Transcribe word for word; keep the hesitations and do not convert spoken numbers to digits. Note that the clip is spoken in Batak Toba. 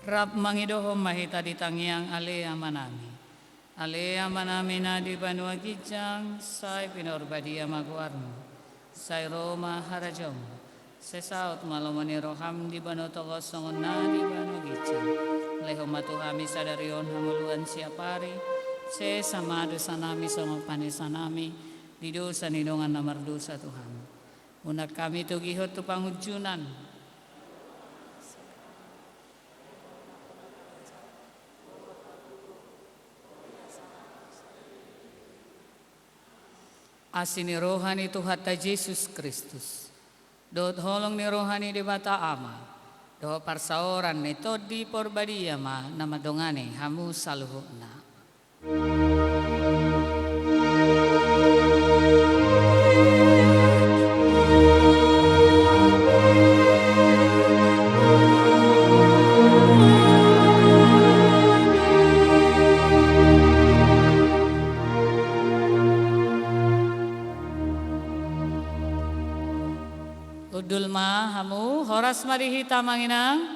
Rap mangidohon ma hita di tangiang Ale Amanami. Ale Amanami na di banua ginjang, sai pinarbadia ma goarmu. Sai ro ma harajaonmu. Sai saut ma lomo ni roham di banua tonga on songon na di banua ginjang. Lehon ma tu hami sadari on hangoluan siapari. Sesa ma dosanami songon panesanami di dosa ni dongan na mardosa tu hami. Unang hami togihon tu pangunjunan. Asi ni roha ni Tuhanta Jesus Kristus, dohot holong ni roha ni Debata Ama, dohot parsaoran ni Tondi Parbadia ma na mandongani hamu saluhutna. Hundul ma hamu, horas ma di hita amang inang.